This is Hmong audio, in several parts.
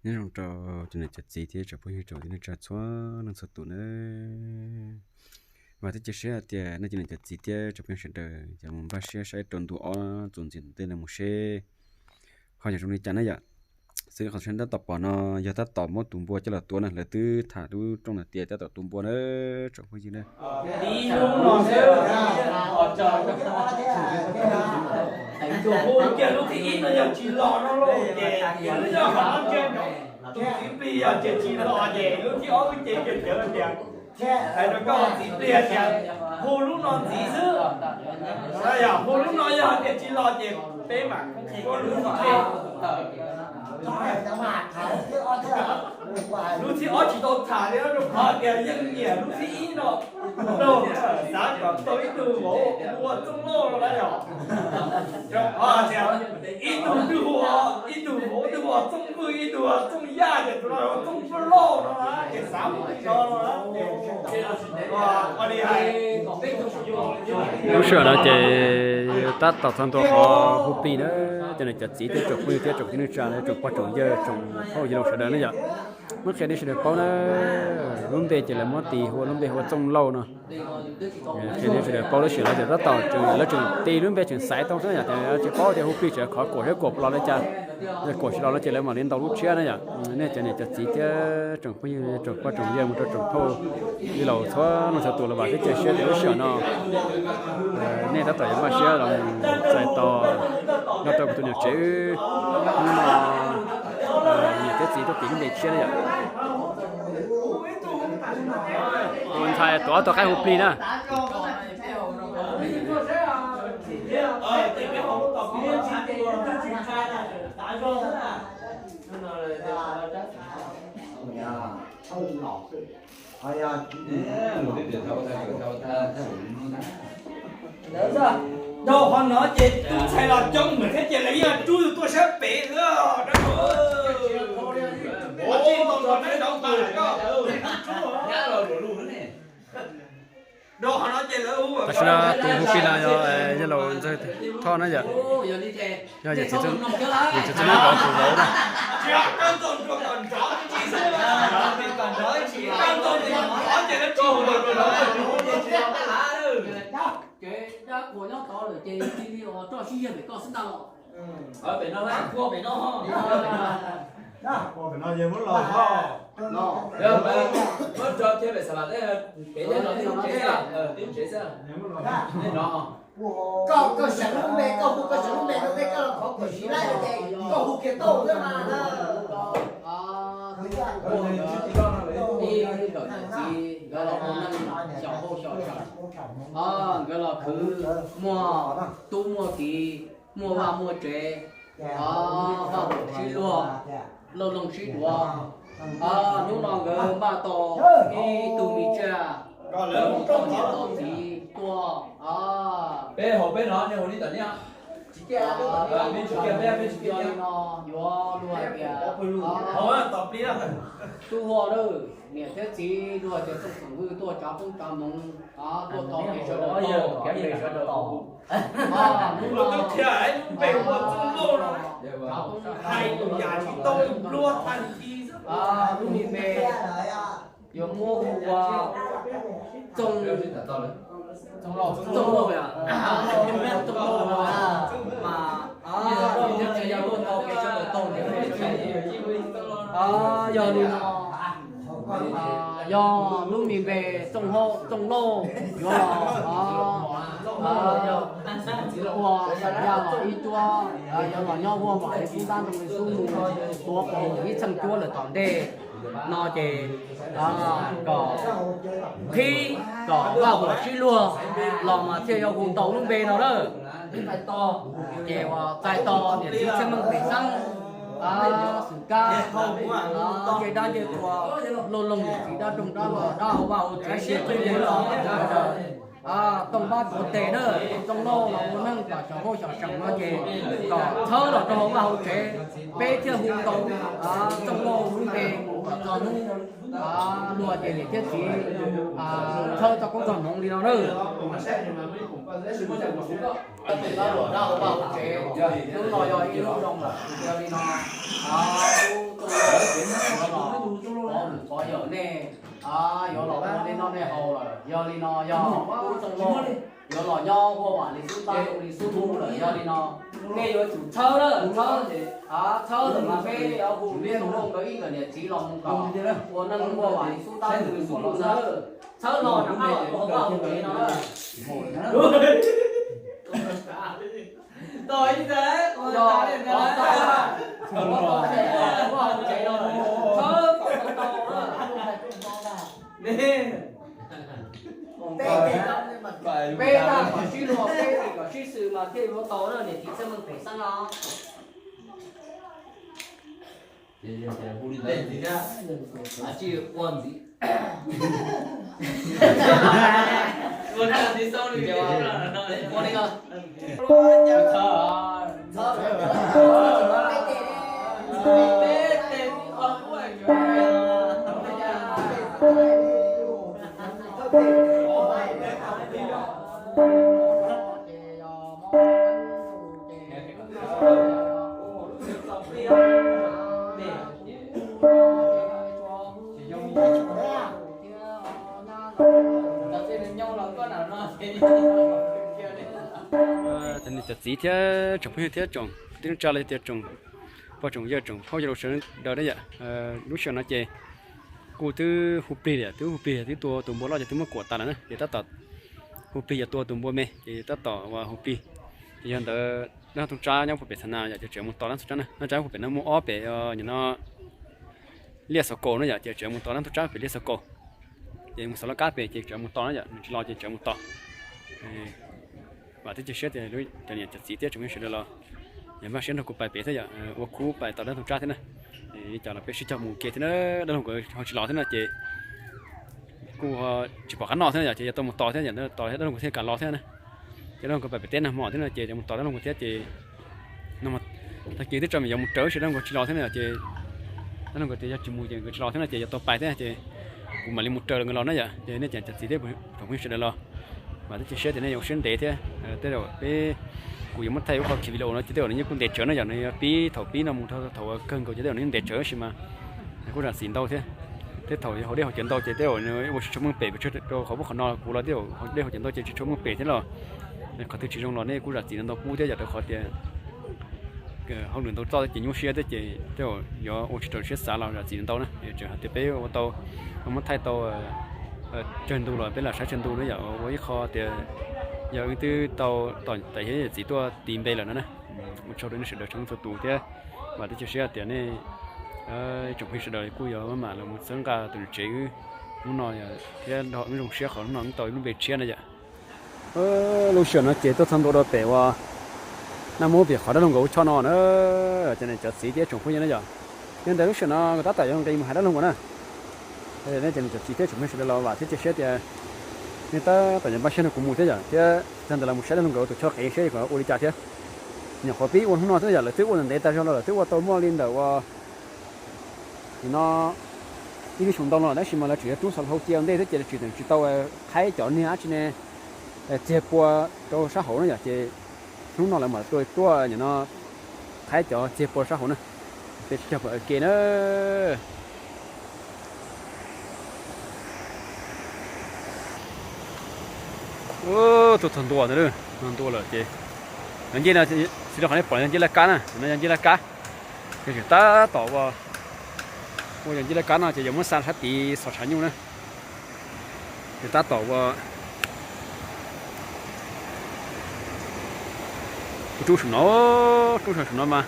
Nyob zoo rau cov niam cov txiv thiab tsoom phooj ywg tsoom tij neej tsa txhua leej txhua tus nawb. Vam thiab cia siab hais tias nej cov niam cov txiv thiab tsoom phooj ywg sawv daws yuav mus npaj siab saib rau ntu ob txuas ntxiv tom ntej no mus seb ho yuav zoo li cas na yom. Xwb qhov tseem tab tom pom no yog tab tom muab tus npua coj los tua na, lawv twb tham lub rooj no tias tab tom tua npua na tsoom phooj ywg na. Ib lub no xwb, tus hu kiag lub thib ib no yog tsis los no lauj, ces yog qhov no ces tus txiv plig yog ces tsis los ces lub thib ob wb ces kiag cawv tias, hais rau koj txiv plig tias hu lub no ntxiv xwb. Yog hu lub no yog tias tsis los ces peb mam ua lub thib peb. Lub thib ob tsis tau tham li, rau qhov tias yeej nyiam lub thib ib no. Xav kom tau ib tug vauv hu ua Txooj Lauj no na yom. Rau qhov tias ib tug twb hu, ib tug vauv twb hu ua Txooj Vwj, ib tug ua Txooj Yaj, ces tus no hu ua Txooj Vwj Lauj no na, ces xav mus li no no na. Lub sij hawm no ces tab tom txog ntua qhov hu plig na, cov niam cov txiv thiab tsoom phooj ywg thiab tsoom tij neej tsa, tsoom pog tsoom yawg tsoom phauj yawg laus sawv daws na yom. Muab qhia nej sawv daws paub na, lub npe ces lawv muab tis hu ua lub npe hu ua Txooj Lauj no. Qhia nej sawv daws paub lub sij hawm no ces tab tom tseem, lawv tseem tis lub npe tseem xaiv tau xwb na yom, ces tsis paub tias hu plig tseem khov kuam thiab kuam los li cas. Yog kuam tsis los no ces lawv mam li ntaus lub tshiab na yom. Nej cov niam cov txiv thiab tsoom phooj ywg tsoom pog tsoom yawg mus rau tsoom phauj yawg laus txhua leej txhua tus los vam thiab cia siab tias lub sij hawm no nej tab tom yuav npaj siab los txais tos nrog rau kuv tus niam tsev wb. Hnub no niam thiab txiv tuaj tis lub npe tshiab na yom. Tus ntxhais tuav tau qaib hu plig na. Dhau qhov no ces tub ntxhais los coob lawm thiab ces lawv yeej rub yus tuaj sab pem xwb. Tam sim no tus hu plig no yog yawg laus Ntxawg Thoj na yom. Yog yawm txiv Txooj Lauj tus vauv na. Ces dab qhuas nyob tod lawm ces cia li ua roj sib yawg pem koj xwb ntag los. Pem no, pem no. Muab tso kiag pem Xav Las teb, pem tej no tib lub tsev xwb, tib lub tsev xwb. Koj, koj seev lub npe, koj hu koj seev lub npe rau tej koj los qhov kom siv laib ces koj hu kiag tau xwb mas. Ib nkawm niam txiv nkawd los ua neej xyaum hauj xyaum tseem, nkawd los khwv muaj tub muaj kiv, muaj vaj muaj tsev, vaj huam sib luag, lauj loog sib duav. Hnub no nkawd npaj tau ib tug me tsiaj mus tau niam tau txiv tuaj. Peb haus peb no, nej haus nej tom nej. Peb tsis kiag, peb tsis kiag li no yuav luag hais tias tub huaj lawm, niam thiab txiv luag tias Txooj Xeem Vwj tuaj tsav koob tsav hmoov, tuaj tos kev sawv daws tau, kev sawv daws tau. Hnub no hais lub npe ua Txooj Lauj no, hais tus yam tsis tau luag tag kis. Lub me npe yuav muab hu ua Txooj, Txooj Lauj, Txooj Lauj mas yog luag tau kev sawv daws tau, yog li no, yog lub me npe Txooj Hau, Txooj Lauj yuav los ua xya yaj los ib cuab, yuav los nyob huaj mam li xub ntab zoo li xub mus, tuav qos ib txheej cuab lawm tom ntej no ces kom qhib kom vaj huam sib luag los mas thiaj yuav hu tau lub npe no na. Ces uas txais tos niam txiv Txhiaj Meej pem xeeb, xwm kab nce dab nce qhua, lauj loog niam txiv dab roog dab vog dab hauv vaj hauv tsev sib qw los, Tooj Pab Tuav Tes na, Txooj Lauj los ua neej tom xyaum hauj xyaum seem no ces kom txhawb los rau hauv vaj hauv tsev, peb thiaj hu tau Txooj Lauj lub npe mus kom txog hnub luag ces niam thiab txiv txhawb txoj koob txoj hmoov li no na. Hnub no yog ib lub zoo lawm, yog li no, tus Yog nej yuav los ua nej noj nej haus lawm, yog li no yog yuav los nyob ua vam li xub tab li xub mus lawm, yog li no nej yuav tsum txhawb lawm, txhawb, txhawb lawm mas peb yuav hu peb tus nkawd ib nkawm niam txiv los mus kom ua neej ua vam li xub tab li xub mus na. Txhawb los nram qab ua vaj ua tsev no na. Tau ib ntawd, tau ib ntawd, tau ib ntawd, tau ib ntawd, tau ib ntawd, tau ib ntawd, tau ib ntawd. Peb tag kom sib luag, peb tag kom sib xws mas thiaj yuav tau na, niam txiv txawj meej pem xeeb no. Tsis ua ntxiv. Cov niam cov txiv thiab tsoom phooj ywg thiab tsoom tib neej tsa los yog tias tsoom pog tsoom yawg tsoom phauj yawg laus sawv daws na yom, lub sij hawm no ces kuj twb hu plig li, twb hu plig twb tua tus npua loj ces twb muab kuam tas lawm na, ces tab tom hu plig yuav tua tus npua me ces tab tom uas hu plig. Ces yog ntawd dab laug Tooj Tsab nyob puag pem Xav Nas yom, ces tseem mus tos dab laug Tooj Tsab na, dab laug Tooj Tsab puag pem no muaj ob pem, yog no Liaj Xaus Kaus na yom, ces tseem mus tos dab laug Tooj Tsab pem Liaj Xaus Kaus. Ces mus Xav Laj Kab pem ces tseem mus tos na yom, nws tsis los ces tseem mus tos. Vam thiab cia siab tias cov niam cov txiv thiab tsoom phooj ywg sawv daws los yog npaj siab nrog kuv pais pem thiab yom, ua khub pais tos dab laug Tooj Tsab thiab na. Li cas los peb sib cog mus ua ke thiab na, dab laug nkawd ho tsis los thiab no ces kuj tsis pom qab noj thiab yom, ces yog tau mus tos thiab yom, tos thiab dab laug nkawd thiaj kam los thiab na. Ces dab laug nkawd pais pem teb nag hmo thiab no ces mus tos dab laug nkawd thiab ces tag kis twb tso me nyuam yuav mus raws tab sis dab laug nkawd tsis los thiab no ces dab laug nkawd tias yog tsis mus ces nkawd tsis los thiab no ces yuav tau pais thiab ces kuv mam li mus raws nkawd los na yom. Ces nej cov niam cov txiv thiab tsoom phooj ywg sawv daws los, vam thiab cia siab tias nej yuav ua siab ntev thiab. Tej zaum peb, kuv yuav muab thaij ua qhov video no ces tej zaum nws yeej kuj ntev tsawv na yom, nws yuav pib thaum pib no mus thaum ua kawg nkaus ces tej zaum nws yeej ntev tsawv tab sis mas kuj zam txim ntau thiab. Tej thaum yog haus dej haus cawv ntau ces tej zaum nws ua tsis tshua meej pem, rau qhov pub qhov no kuv los tej zaum haus dej haus cawv ntau ces tsis tshua meej pem thiab los qhov twg tsis zoo los nej kuj zam txim ntau pub thiab yom, rau qhov tias hauj lwm ntau txoj thiab ces nyuaj siab thiab ces tej zaum yuav ua tsis raws siab xav los zam txim ntau na. Tseem hais tias peb ua tau, muab thaij tau tsawg ntu los peb lam saib tsawg ntu na yom, ua ib qho tias yog wb twb tau tom tais thiab yawm txiv tuaj tis npe lawm no na. Ua tsaug rau nej sawv daws txhua leej txhua tus thiab vam thiab cia siab tias nej tsoom phooj ywg sawv daws kuj yuav maj mam los mus txhawb nqa tus niam tsev wb hnub no thiab zoo siab qhov hnub no wb tau ib lub npe tshiab na yom. Lub sij hawm no ces tuaj txog ntua rau pem uas Naj Mub pem qhov dab laug nkawd ua choj no na, cov niam cov txiv thiab tsoom phooj ywg na yom. Yog ntawd lub sij hawm no kuv tab tom yuav nqis mus hais dab laug nkawd na. Nej cov niam cov txiv thiab tsoom phooj ywg sawv daws los vam thiab cia siab tias nej tab tom yuav npaj siab nrog kuv mus thiab yom, thiab yog ntawd los mus saib dab laug nkawd tus choj qev seb kom ua li cas thiab. Nyuam qhuav pib ua hnub no thiab yom, lawv twb ua ntawm ntev tag zog los lawv twb ua tau muaj li ntawm uas nim no ib lub xyoo ntau no tab sis mas lawv tseem yuav rub xov hlau cia ua ntej thiab ces lawv tseem tsis tau qhaib cov niag dab tsi ne, txiag pua rau sab hauv na yom, ces hnub no lawv mam tuaj tuaj nim no qhaib cov txiag pua sab hauv na. Peb sib cog pam ke na. Tuaj txog ntua ntawd, ntua lawm ces yog ncej no, xws li qhov nej pom yog ncej laj kab na, no yog ncej laj kab. Ces tseem tab tom ua, ua yog ncej laj kab no ces yuav muab xa sab tid xov tshav nyuj na. Ces tab tom ua, rub saum no, rub saum no mas,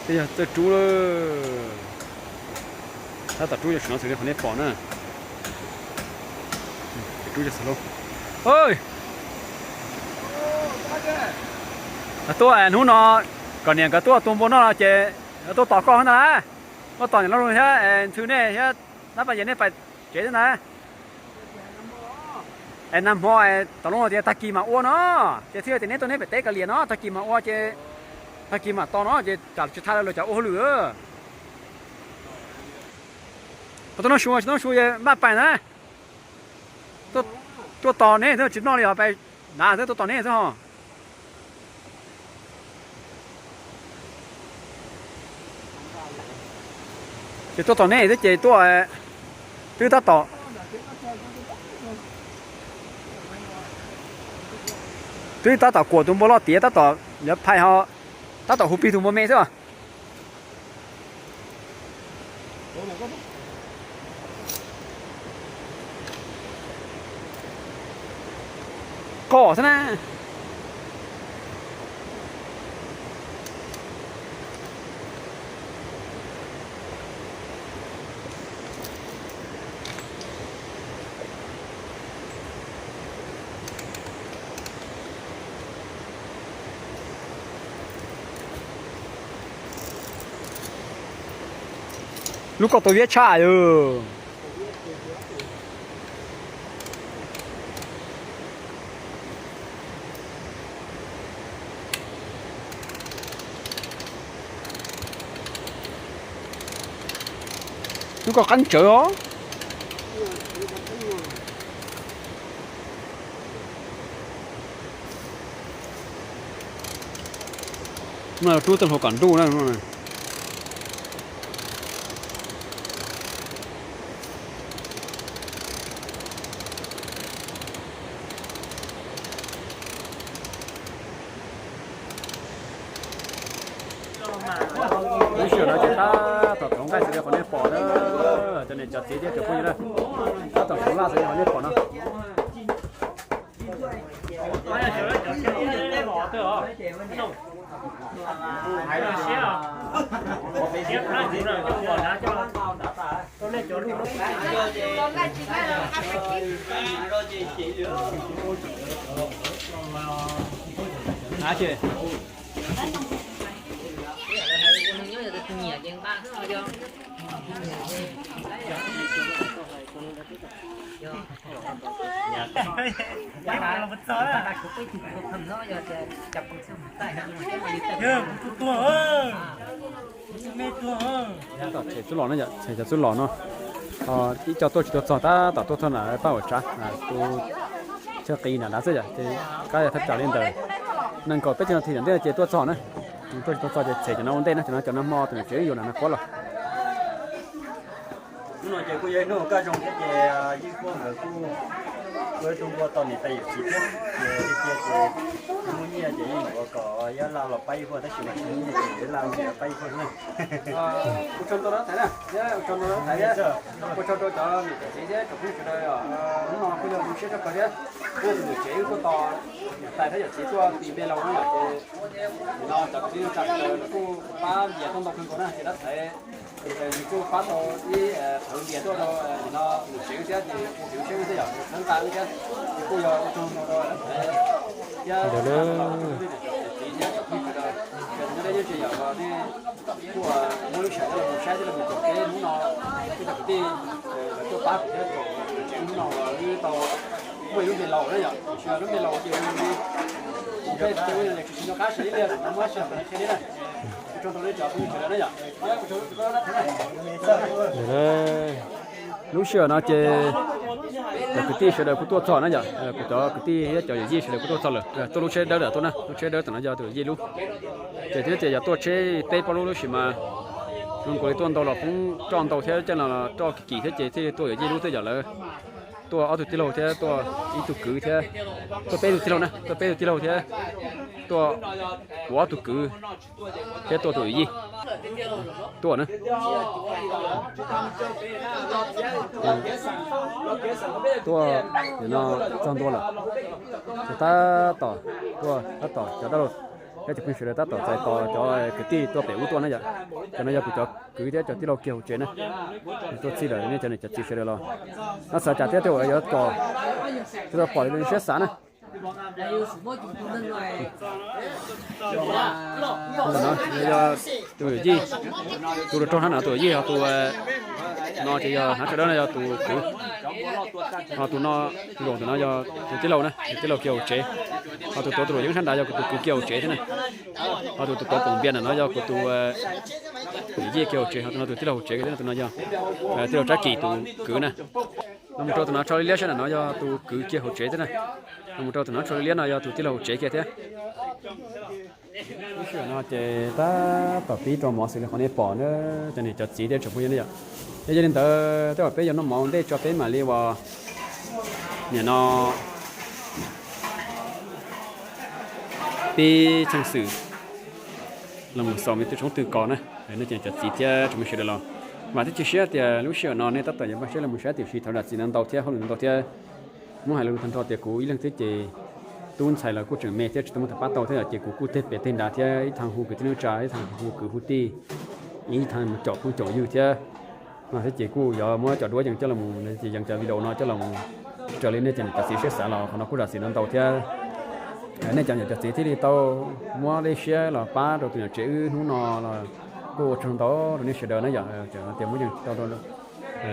tej yog txawj rub lawm. Tab tom rub yog saum no xws li qhov nej pom na. Rub yog xov hlau. Tuaj hnub no kom niam nkawd tuaj tua npua noj no ces tuaj tos koj ntag na. Tuaj tos niam loj thiab ntxhw nej thiab nab paj yas nej pais tsev thiab na. Es nag hmo tom lub tias tag kis mam ua no, ces thiaj tias neb tuaj neb pem teb kav liam no, tag kis mam ua ces tag kis mam tos no ces tsam tsis thaj lawv cov ua hauj lwm. Tuaj noj su, tsis noj su maj pais na. Tuaj tos neb xwb tsis noj li os, pais na xwb tuaj tos neb xwb ho. Tuaj tom nej thiab ces tuaj, twb tab tom, twb tab tom kuam tus npua loj tiav tab tom lawv phais ho tab tom hu plig tus npua me xwb os. Qoj xwb na. Lub ko tau viab tshaj yog. Lub ko qab tsawv os. No rub tej hluas kom nruj na. Lub sij hawm no ces tab tom thov nqaij xws li qhov nej pom na, cov niam cov txiv thiab cov phooj ywg na, tab tom thov nqaij xws li qhov nej pom no. Tshem txuj lom no yom, tshem cov txuj lom no. Ib co tuaj tsis tau txog tab tom tuaj txog na, pab uas tsav tus chaw qis na dav xwb yom, ces kab yog thaj tsam li ntawm nees nkaum peb caug nas this tom ntej ces tuaj txog na. Tuaj tsis tau txog ces tshem cov no ua ntej na, cov no cov nag hmo tus niam tsev yuav na nag quab los. Hnub no ces kuj yog ib hnub kaj zoo thiab ces Yeej Huab nkawd kuj ua ib tug npua tau niam tais yawm txiv thiab ces tiag tiag ces muaj nyiaj ces yeej yuav kom Yab Laj los pab Yeej Huab tab sis mas tsis muaj nyiaj ces Yab Laj los pab Yeej Huab na. Ua tsaug ntau rau thaiv na, ua tsaug ntau rau thaiv thiab ua tsaug rau cov niam cov txiv thiab cov phooj ywg sawv daws. Hnub no kuj yog zoo siab tshaj plaws thiab, kuj tus niam tsev kuj tos niam tais thiab yawm txiv tuaj tis npe laus no yom ces nim no cov kwv tij neej tsa sawv daws kuj pab ntias tuaj ntau kawg nkaus na ces dab thaiv nws kuj pab tau ib qhov ntias tuaj rau nim no niam tsev thiab ces kuj siab thiab yom, txhawb nqa wb thiab ces kuj yog ua tsaug ntau rau dab thaiv thiab sawv daws. Ces nyob deb nyob ze yom los nej kuj muab lub sij hawm coj los mus saib thiab los mus koom kev hnub no, wb cov kwv tij lawv tuaj pab kuv thiab tsev hnub no los wb tau muaj ib lub npe laus na yom, tiam sis lub npe laus ces kuv peb tsis tsis nco qab sawv ib pliag kuv muab sij hawm qhia thiab na. Ua tsaug rau nej cov phooj ywg sawv daws na yom. Lub sij hawm no ces cov kwv tij sawv daws kuj tuaj txog na yom, kuv cov kwv tij thiab cov yawm yij sawv daws kuj tuaj txog lawm, tuaj lub tsheb dawb ntawm tuaj na, lub tsheb dawb ntawm no yog tus yawm yij lub. Ces thiab ces yog tuaj tsheb peb plaub lub lub sis mas zoo nkaus li tuaj ntau los poob roj ntau thiab coj los roj kim kim thiab ces thiaj li tuaj yawm yij lub thiab yom lawv tuaj ob tug tij laug thiab tuaj ib tug kwv thiab tuaj peb tug tij laug na, tuaj peb tug tij laug thiab tuaj kuv ob tug kwv thiab tuaj tus yawm yij tuaj na. Tuaj nim no txog ntua lawm, ces tab tom tuaj tab tom cov dab laug thiab cov phooj ywg sawv daws tab tom txais tos cov kwv tij tuaj pem ub tuaj na yom. Cov no yog kuv cov kwv thiab cov tij laug kiag hauv tsev na, tuaj txhij lawm nej cov niam cov txiv sawv daws los. No xav cas thiab tej uas yuav kom sawv daws pom li siab xav na. Tus no yog tus yawm yij, tus hluas nraug hnab no tus yawm yij, ho tus no ces yog hnav tsho dawb no yog tus kwv, ho tus no, tus laus ntawm no yog tus tij laug na, tus tij laug kiag hauv tsev, ho tus tuav tus luam yeeb sab nrad yog kuv tus kwv kiag hauv tsev thiab na, ho tus tuav poom npias ntawm no yog kuv tus yawm yij kiag hauv tsev, ho tus no tus tij laug hauv tsev thiab, tus no yog tij laug Tsab Kis tus kwv na. Los mus rau tus no tsho liab liab sab nram no yog tus kwv kiag hauv tsev thiab na. Los mus rau tus no tsho liab liab no yog tus tij laug hauv tsev kiag thiab. Lub sij hawm no ces tab tom pib rau mov xws li qhov nej pom na, cov niam cov txiv thiab tsoom phooj ywg ne yom. Yog li ntawd tej zaum peb yuav noj mov ua ntej tso peb mam li uas nim no pib cheej xwm los mus xaus me tej tshoob twg kos na. Nej cov niam cov txiv thiab tsoom phooj ywg sawv daws los vam thiab cia siab tias lub sij hawm no nej tab tom yuav npaj siab los mus saib tiam sis thaum zam txim no ntau thiab hauj lwm ntau thiab. Muab hais lus tag nrho tias kuv ib leeg xwb ces tub ntxhais los kuj tseem me thiab tsis tau muaj thaum pab tau thiab yom, ces kuv kuj teg pem teg nrad thiab ib thaam hu kwv tij neej tsa, ib thaam hu kwv hu tij, ib thaam mus caum phooj caum ywg thiab. No thiab ces kuj yuav muab cov duab yees coj los mus, ces yees cov video no coj los mus raws li nej cov niam cov txiv siab xav los qhov no kuj zam txim no ntau thiab. Nej cov niam cov txiv thiaj li tau muab dej siab los pab rau tus niam tsev wb hnub no los kuj ua tsaug ntau rau nej sawv daws na yom. Tias muab yees tau rau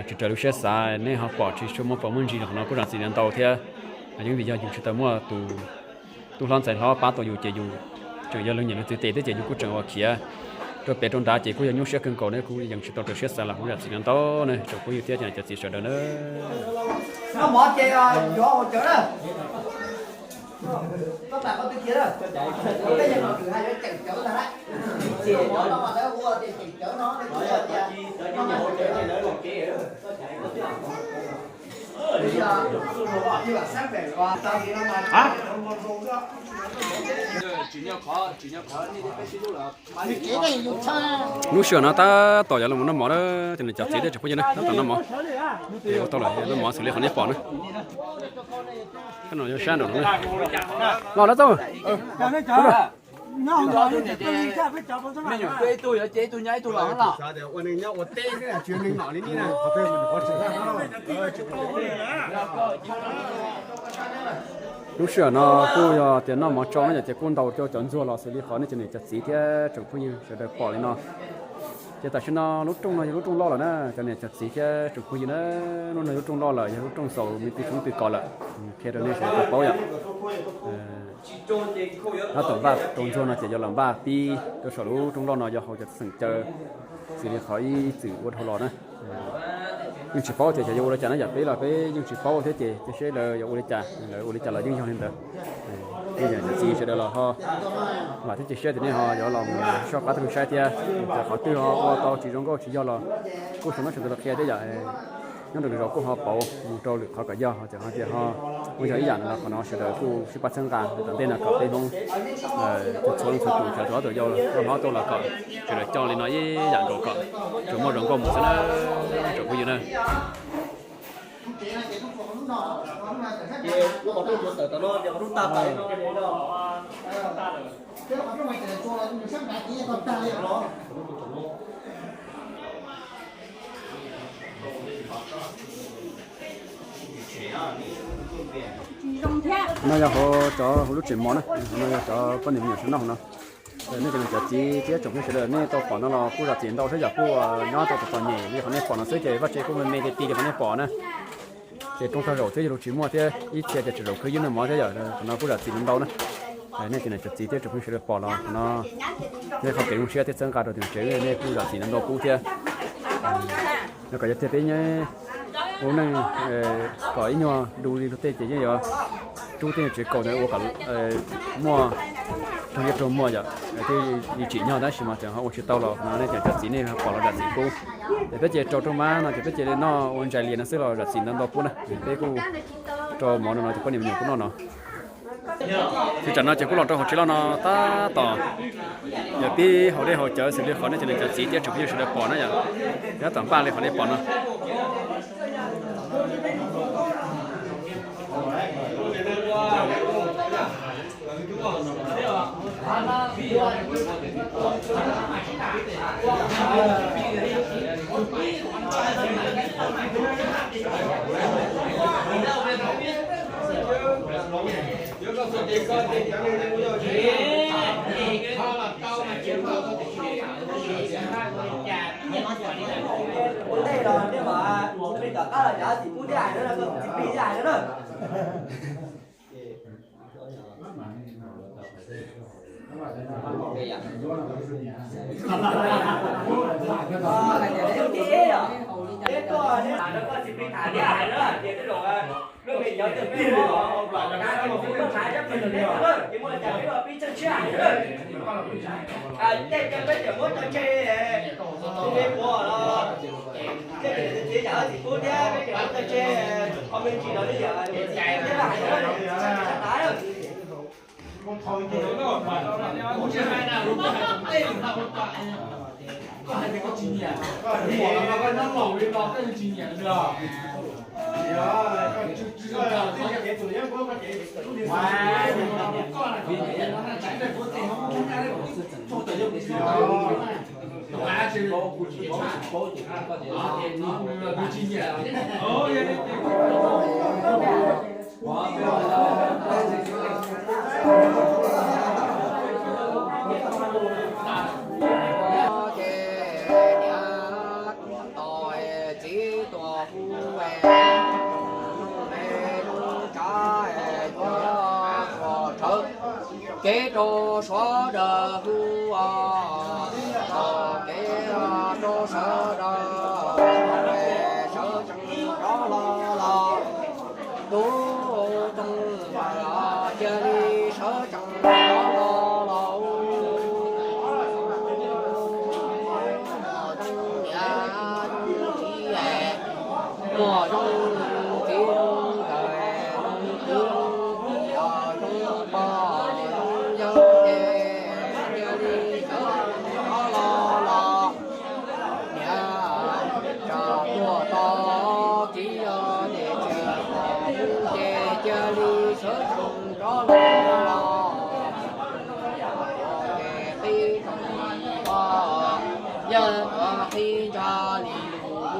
tsis raws lub siab xav, nej ho pom tsis tshua muaj pom muaj ntsis los qhov no kuj zam txim no ntau thiab. Yeej vim yog yus tsis tau muaj tus tub hlob ntxhais hlob pab tau yus ces yus tseem yog leej niam leej txiv tes thiab ces yus kuj tseem ua khiav rau pem rau nrad ces kuj yog nyuaj siab kawg nkaus ne, kuj yeej tsis tau raws siab xav los kuj zam txim no ntau ne tsoom phooj ywg thiab cov niam cov txiv sawv daws na. Lub sij hawm no tab tom yuav los noj mov na, cov niam cov txiv thiab tsoom phooj ywg na, tab tom noj mov. Ua tau lawm, noj mov xws li qhov nej pom na. Sab nraum no, los dab txauj. Lub sij hawm no kuj yog tias noj mov tsau na yom, ces kuj ntaus rau cov ntxuag los xws li qhov nej cov niam cov txiv thiab tsoom phooj ywg sawv daws pom li no. Ces tam sim no lub rooj no yog lub rooj loj lawm na, cov niam cov txiv thiab tsoom phooj ywg na, lub no yog lub rooj loj lawm, yog lub rooj xaus me ntsis tshoob twg kos lawm, qhia rau nej sawv daws tau paub yom. Tab tom npaj rau ntxuag no ces yuav los npaj pib rau saum lub rooj loj no yog hauv cov xeem caw xws li qhov ib txwm ua dhau los na. Yeej tsis paub tias xyov yuav ua li cas na yom, peb los peb yeej tsis paub thiab ces cia seb lawv yuav ua li cas, lawv ua li cas los yeej yog li ntawd. Cov txiv sawv daws los ho vam thiab cia siab tias nej ho yuav los mus soj qab taug saib thiab, cov qhov twg ho ua tau tsis zoo nkauj tsis yog los kuj sau nab sau ntawv los qhia thiab yom. Nyob rau lwm zaus kuj ho pauv mus rau lwm qhov kom yog, ho tias ho tias ho muaj yog ib yam no qhov no sawv daws kuj sib pab txhawb nqa tom ntej no kom peb Hmoob txhua leej txhua tus sawv daws tau yau los hnov tuaj los kom sawv daws coj li no ib yam nkaus kom tsuas muaj zoo nkauj mus xwb na, tsoom phooj ywg na. No yog hauv cov hauv lub tsev mov na, no yog cov poj niam me nyuam sawv noj hauv no. Nej cov niam cov txiv thiab tsoom phooj ywg sawv daws nej tau pom no los kuj zam txim ntau thiab yom, kuj nyob tau txom txom nyem li qhov nej pom no xwb ces vaj tse kuj me me ti ti li qhov nej pom na. Ces rooj tag zaum thiab yog lus tsis muaj thiab ib txhia ces tseem zaum khwv ywb noj mov thiab yom, qhov no kuj zam txim ntau na. Nej cov niam cov txiv thiab tsoom phooj ywg sawv daws pom los qhov no, nej qhov kev zoo siab thiab txhawb nqa rau tus niam tsev nej kuj zam txim ntau pub thiab. Yog kom yog tiag peb nyob ua neej kom ib nyuag du li luag tej ces yeej yuav rub tej nyuag tsev kaum ntawd ua kom muaj raug liaj raug muag yom, thiaj li tsim nyog tab sis mas tseem ho ua tsis tau los no nej cov niam cov txiv nej pom los zam txim pub. Ces peb ces rau rooj mab no ces peb ces li noj ua ntsais lias no xwb los zam txim ntau ntau pub na. Peb kuj rau mov no no ces poj niam me nyuam kuj noj no. Tsis tsam no ces kuj los rau hauv tsev loj no tab tom yuav pib haus dej haus cawv xws li qhov nej cov niam cov txiv thiab tsoom phooj ywg sawv daws pom na yom. Tab tom npaj li qhov nej pom no. Cov twg peb muab, cov twg peb muab txhais cov peb los peb los pib txawj tshiab. Tej cov peb cov muab tso tseg, tus me puav los, tej cov txiv yam txiv pub thiab peb cov muab tso tseg, qhov me ntsis los li yam txiv pub thiab hais thiab. Ces niam tuam tos txiv tuam hu, zoo tsav yuav tuam tshawv kev rau sawv daws hu, tshawv kev rau sawv daws, sawv tsees rov los los. Tub Tooj cia li sawv tsees rov los los. Muaj zoo niam zoo txiv, muaj zoo txiv zoo nkawd, zoo kwv zoo tij, zoo pog zoo yawg ces cia li sawv tsees rov los los. Niam tsam tuaj tau kiv yog ces tsis pom hu ces cia li sawv tsees rov los los. Ces qhib tsoom pog yawg tuam qhib ntsha li lus,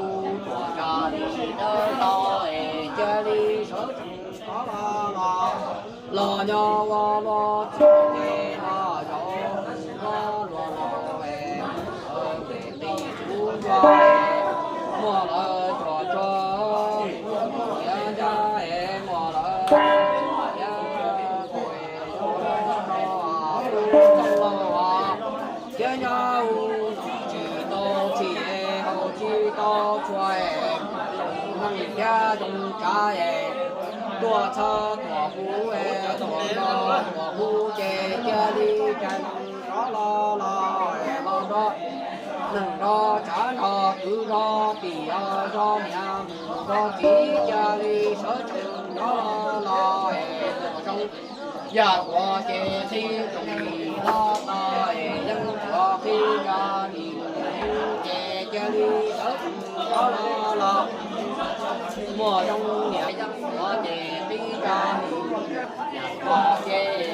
tuam ntsha li dawb tau es cia li sawv tsees rov los los. Los nyob ua luaj txog ces los zaum ua luaj los es, qis tub ntsuag es, muaj lawv tsuag tsuag, muaj tiav ncaj es muaj lawv tiav nkaus es, tub Tooj laus thiab nyob hu tsis tau txhij es haus tsis tau tshua es, zoo neeg thiab zoo tsav es, tuaj txhawb tuam hu es, tuam nrog tuam hu ces cia li tsa neeg rov los los es, los nrog neeg nrog tsav nrog kwv nrog tij, zos niam mus nrog txiv cia li sawv tsees rov los los es, tuam zoo yam tuam ces qhib tsoom lis los tau es, yeeb tuam qhib ntsha li lus ces cia li sawv tsees rov los los. Muaj zoo niam yeeb tuam ces qhib ntsha li lus, yam tuam ces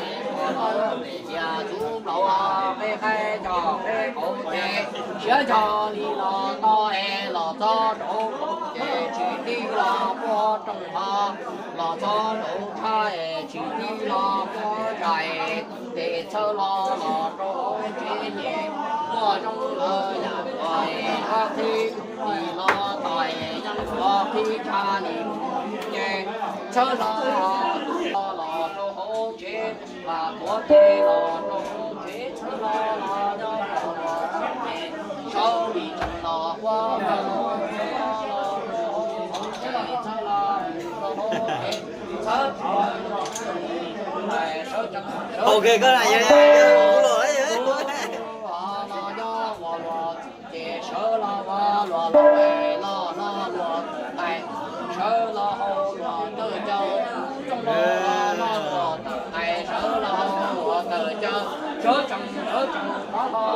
muaj lawv tias tub laus peb qaib ntsha peb qaum ces, siav ntsha li los tau es, los txog rau qaum ces tsis tij los puag rooj hov, los txog rau tshab es tsis tij los puag ntsais, tes txhawb los los rau hauv tsev ces, muaj zoo lawv yam tuam es qhib tsoom lis los tau es, yeeb tuam qhib ntsha li lus ces, txhawb los los rau hauv tsev, mas tuav tes los rau hauv tsev, txhawb los los nyob rau hauv tsev, sawv li tsees los ua los, txhawb los rau hauv tsev, txhawb los rau hauv tsev, txhawb, sawv tsees, sawv tsees, los nyob ua luaj ces sawv los ua luaj los es, los los luaj tais, sawv los haus luaj tawm caug, tub Tooj los los luaj tawm tais, sawv los haus luaj tawm caug, sawv tsees sawv tsees rov los,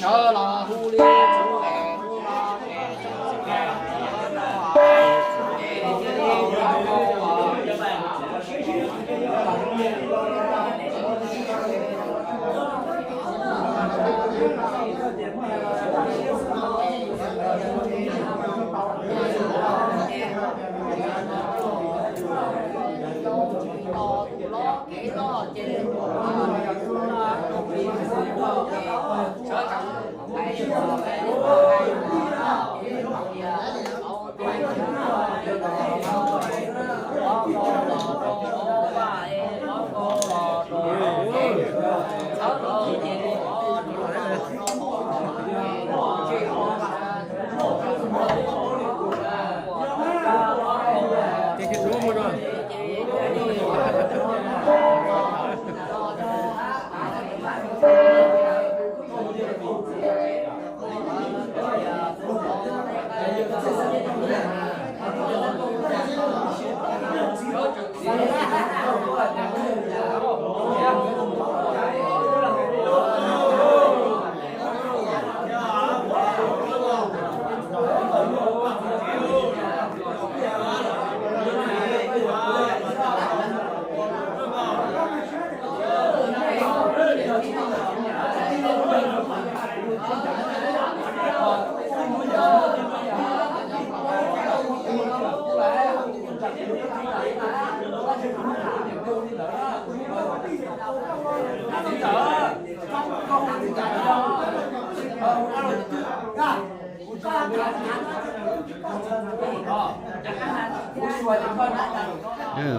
sawv los hu li txhuv es, hu los ces,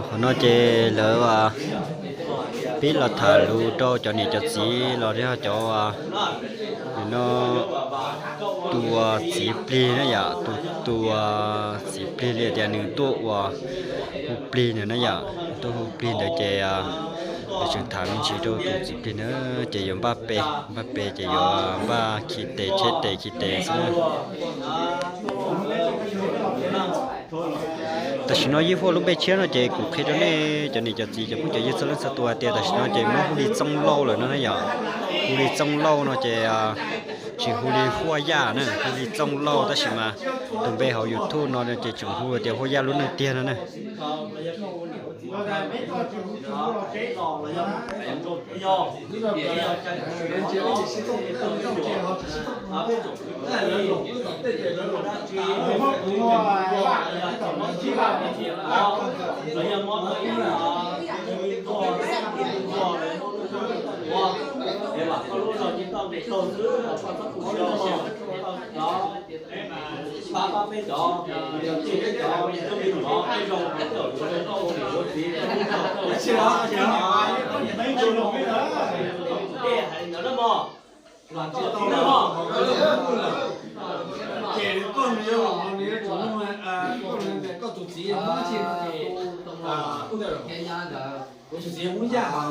Qhov no ces lawv pib los tham lus rau cov niam cov txiv los yog cov no tus txiv plig na yom, tus tus txiv plig li tias nws tuaj ua hu plig ntawd na yom, tuaj hu plig ntawd ces tseem tham me ntsis rau tus txiv plig na, ces yuav npaj pe, npaj pe ces yuav npaj khi tes cheb tes khi tes xwb na. Tam sim no Yij Huaj lub npe tshiab no ces kuv qhia rau nej cov niam cov txiv cov phooj cov ywg txhua leej txhua tus hais tias tam sim no ces muab hu li Txooj Lauj lawm no na yom. Hu li Txooj Lauj no ces tsis hu li Huaj Yaj na, hu li Txooj Lauj tab sis mas tus npe hauv YouTube no ces tseem hu tias Huaj Yaj lub neej tiag no na. Ces koj nws yuav los, nws yuav tsum nug, koj tus txiv Hmoob tsi, kuv tus txiv Hmoob Yaj.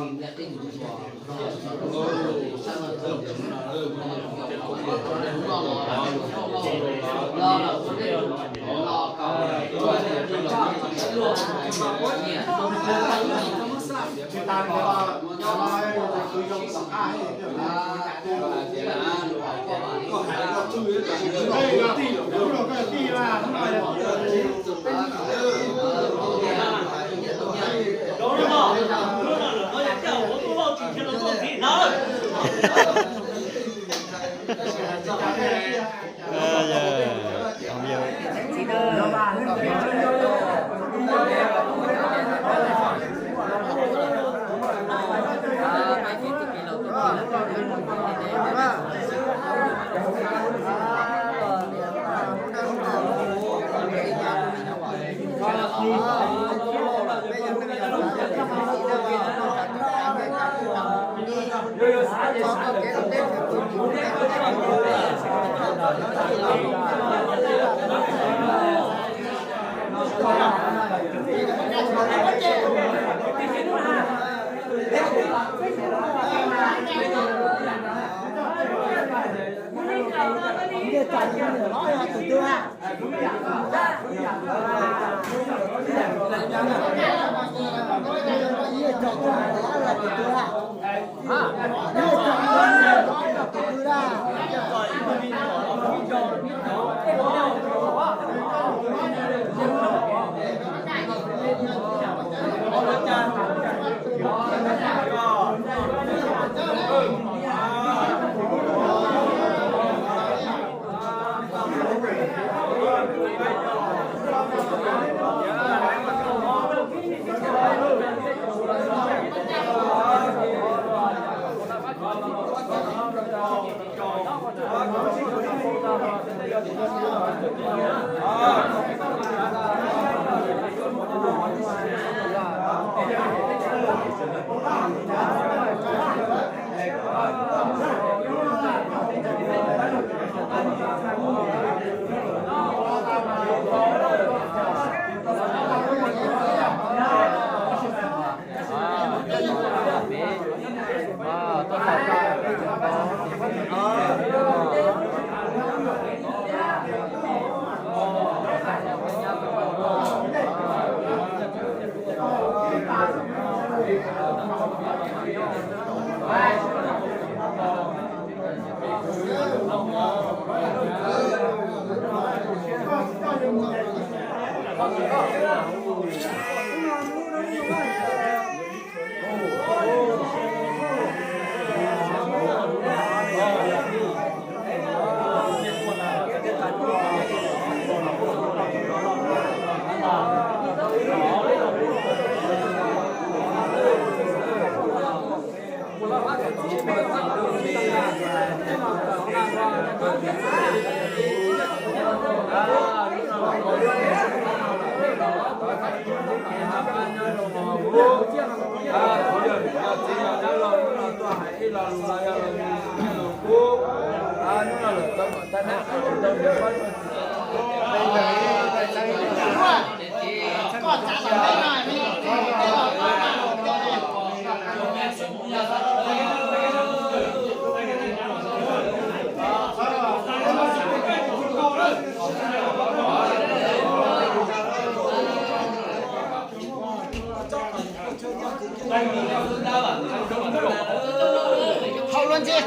Hau luaj ntxhi.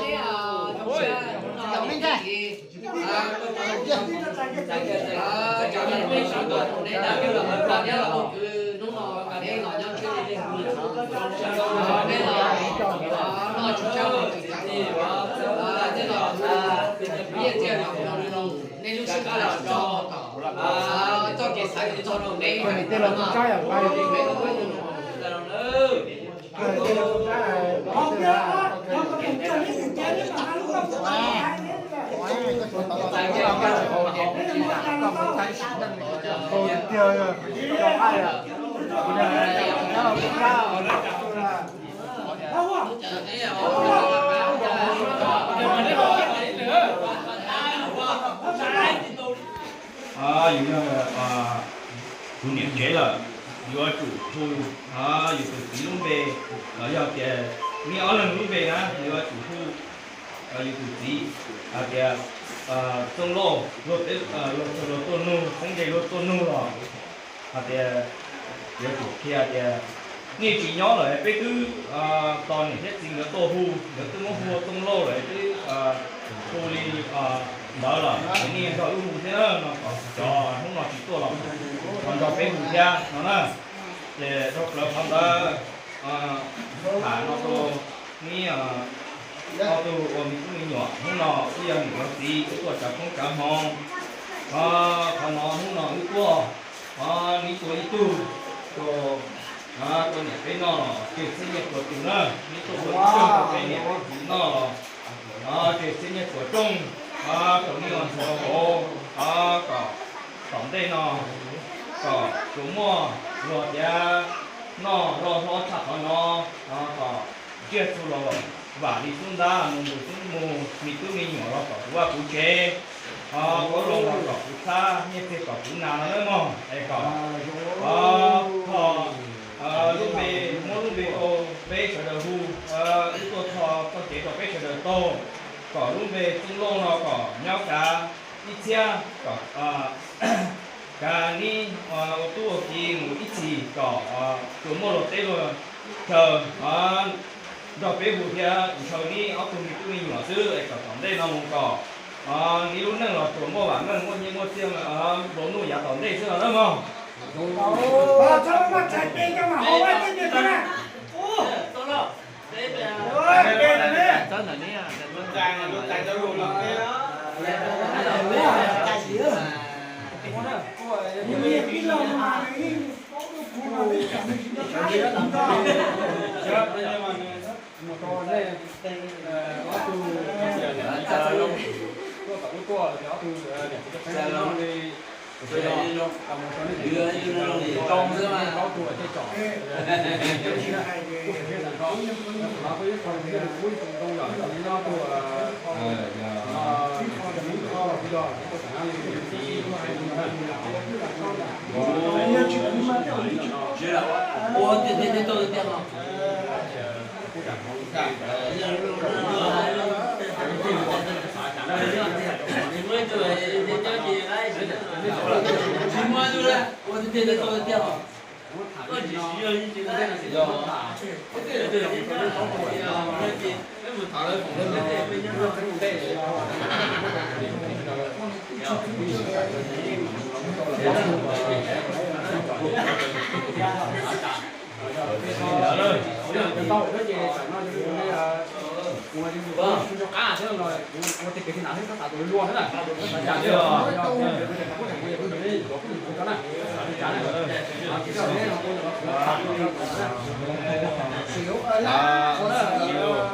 Yog me ntag. Nej lub sij hawm los txog, txoj kev xaiv txog rau peb. Yus yog tus niam tsev lawm, yuav tsum hu yus tus txiv lub npe, los yog tias neb ob leeg lub npe na, yuav tsum hu yus tus txiv hais tias Txooj Lauj, luag tuaj nug, Xeeb Nce luag tuaj nug los hais tias, yuav tsum qhia tias nej tsis nyob lawm, peb twb tos niam thiab txiv nkawd tuaj hu, nkawd twb muab hu ua Txooj Lauj lawm, twb hu li ntawd lawm, nej nrog wb hu thiab no, kom cov hnub no tsis tuaj los ho nrog peb hu thiab no na. Ces dhau plaws qhov ntawd, tham no rau neb ob tug ua me tub me nyuam, hnub no wb yog niam yog txiv, wb tuaj tsav koob tsav hmoov. Qhov no hnub no wb tuaj, neb tuaj ib tug rau, rau niam peb noj los tseg txhiab nyiaj puas tus na, neb tuaj ua ib tug rau peb niam peb txiv noj los tseg txhiab nyiaj puas rooj, rau neb ua ntxhua vauv, kom tom ntej no kom tsuas muaj luag tiav noj loj hlob tshaj qhov no, kom ntsiag txhu los vam li xub ntab, mus mus xub mus, me tub me nyuam los kom puv vaj puv tsev, kaub loo los kom puv txhab, nyiaj txiag kom puv nas no nawb mog. Es kom thov lub npe, muab lub npe rau peb sawv daws hu, wb tuaj tho txoj kev rau peb sawv daws taug, kom lub npe Txooj Lauj no kom nyob kav ib txhiab, kom kav neb ua tub ua kiv mus ib txhis, kom tsuas muaj luag teb luag chaw nrog peb hu thiab ntshaw neb ob tug me tub me nyuam xwb, es kom tom ntej no mus kom neb lub neej los tsuas muaj vam meej muaj nyiaj muaj txiaj nplua nuj yav tom ntej xwb no nawb mog. Mus rau nej ob tug tuaj tom lub tuaj los yog ob tug niam txiv coj peb li mus rau nej tau tus tej tsom kuj hais thiab tag nrho, qhov no kuj ib qho thiaj li kuj ib qho zoo yom, nyob tuaj ib qho ib qho ib qho ib qho ib qho ib qho ib qho ib qho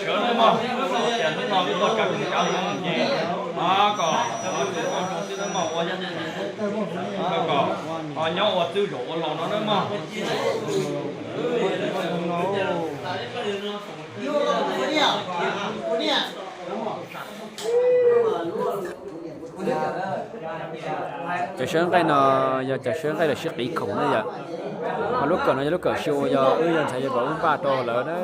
Sawv daws mog, tias hnub no wb tuaj kav koom kav lus ces, a, kom tus poj zoo xwb nawb mog, ua kom nyob ua txwj zaum ua laus no nawb mog. Cov sawv nqaij no yog cov sawv nqaij lawv sib qiv khoom na yom. Ho lub kawm no yog lub kawm xyu, yog wb yog ntxhais yog vauv wb npaj rau lawv na,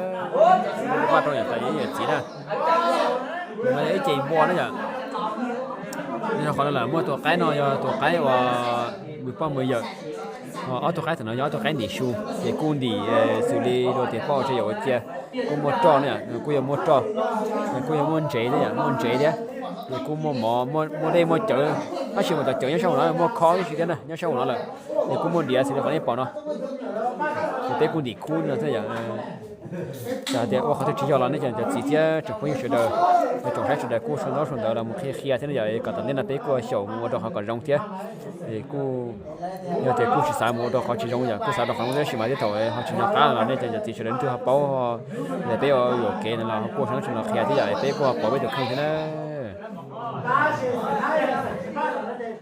npaj rau yawm tais yawm txiv na. No yog ib ce npua na yom. Yog qhov no lawm muaj tus qaib no yog tus qaib uas mus poj mus yawm. Ho ob tug qaib tam no yog ob tug qaib ntim xyu, ces kuj ntim xws li luag tias poj ua tsav yawm ua cia, kuj muaj roj na yom, kuj yuav muaj roj, kuj yuav muaj ntsev thiab yom, muaj ntsev thiab. Ces kuj muaj mov, muaj dej muaj cawv, tab sis mas cov cawv nyob sab hauv no muaj khob tib si thiab na, nyob sab hauv no lawm. Ces kuj muaj diav xws li qhov nej pom no. Ces peb kuj ntim khub no thiab yom. Txawm hais tias ua qhov twg tsis yog los nej cov niam cov txiv thiab tsoom phooj ywg sawv daws, tsoom saib sawv daws kuj sau ntaub sau ntawv los mus qhia qhia thiab na yom, kom tom ntej no peb kuj xyaum mus ua rau qhov kom zoo thiab. Es kuj yog tias kuj tsis xav mus ua rau qhov tsis zoo yom, kuj xav rau qhov zoo tab sis mas tej thaum ho tsis nco qab los nej cov niam cov txiv sawv daws leej twg ho paub, yog peb ua yuam kev no los kuj sau ntaub sau ntawv qhia thiab yom, peb kuj ho pauv peb tus kheej thiab na.